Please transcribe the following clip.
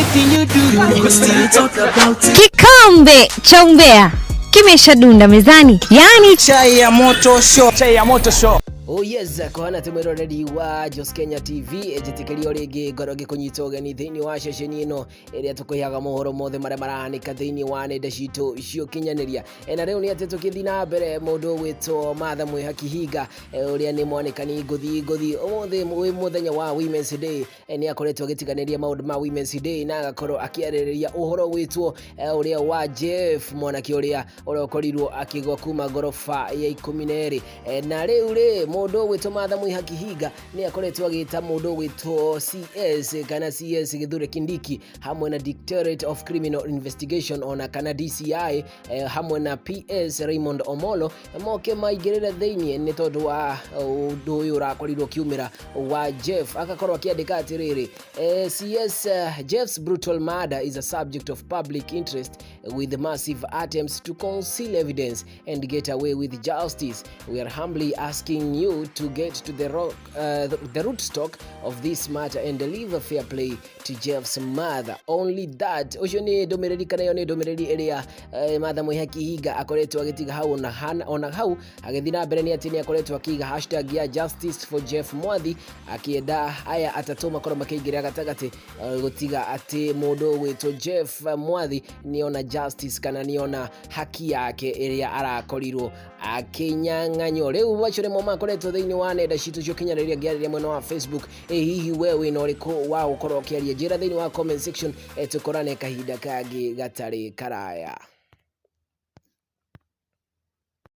Anything you do, they go still talk about it. Kikombe cha umbea kimeshadunda mezani, yaani Chai ya moto show. Chai ya moto show. Oh yes, kũhana atĩ mwĩroreri wa Jos Kenya TV, njĩtĩkĩria o rĩngĩ ngorwo ngĩkũnyita ũgeni thĩinĩ wa ceceni ĩno ĩrĩa tũkũheaga mohoro mothe marĩa marahanĩka thĩinĩ wa nenda citũ cia ũkinyanĩria. Na rĩu nĩ atĩ tũkĩthiĩ na mbere, mũndũ ũgwĩtwo Martha Mwĩhaki Hinga, ũrĩa nĩ mwanĩkani ngũthi ngũthi, ũmũthĩ wĩ mũthenya wa Women's Day, nĩ akoretwo agĩtiganĩria maũndũ ma Women's Day na agakorwo akĩarĩrĩria ũhoro wĩtwo ũrĩa wa Jeff, mwanake ũrĩa ũrokorirwo akĩgwa kuma ngoroba ya 12. Na rĩu rĩ, mũndũ ũgwĩtwo Martha Mwĩhaki Hinga nĩ akoretwo agĩta mũndũ ũgwĩtwo CS kana CS Githure Kindiki hamwe na Directorate of Criminal Investigation ona kana DCI, hamwe na PS Raymond Omolo moke maingĩrĩre thĩinĩ nĩ tondũ wa ũndũ ũyũ ũrakorirwo ũkiumĩra wa Jeff. Agakorwo akĩandĩka atĩrĩrĩ, CS, Jeff's brutal murder is a subject of public interest with massive attempts to conceal evidence and get away with justice. We are humbly asking you to get to the rootstock of this matter and deliver fair play to Jeff's mother. Only that. Ũcio nĩ ndũmĩrĩri kana ĩyo nĩ ndũmĩrĩri ĩrĩa Martha Mwĩhaki Hinga akoretwo agĩtiga hau. Ona hau agĩthiĩ na mbere nĩ atĩ nĩ akoretwo akĩiga hashtag ya justice for Jeff Mwathi, akĩenda aya atatũ makorwo makĩingĩra gatagatĩ, gũtiga atĩ mũndũ ũgwĩtwo Jeff Mwathi nĩona justice kana nĩona haki yake ĩrĩa arakorirwo akĩnyang'anywo. Rĩu macio nĩmo makoretwo thĩinĩ wa nenda citũ cia ũkinyanĩria ngĩarĩria mwena wa Facebook. Ĩ hihi we wĩna ũrĩkũ wa gũkorwo ũkĩaria? Njĩra thĩinĩ wa comment section. Tũkorane kahinda kangĩ gatarĩ karaya.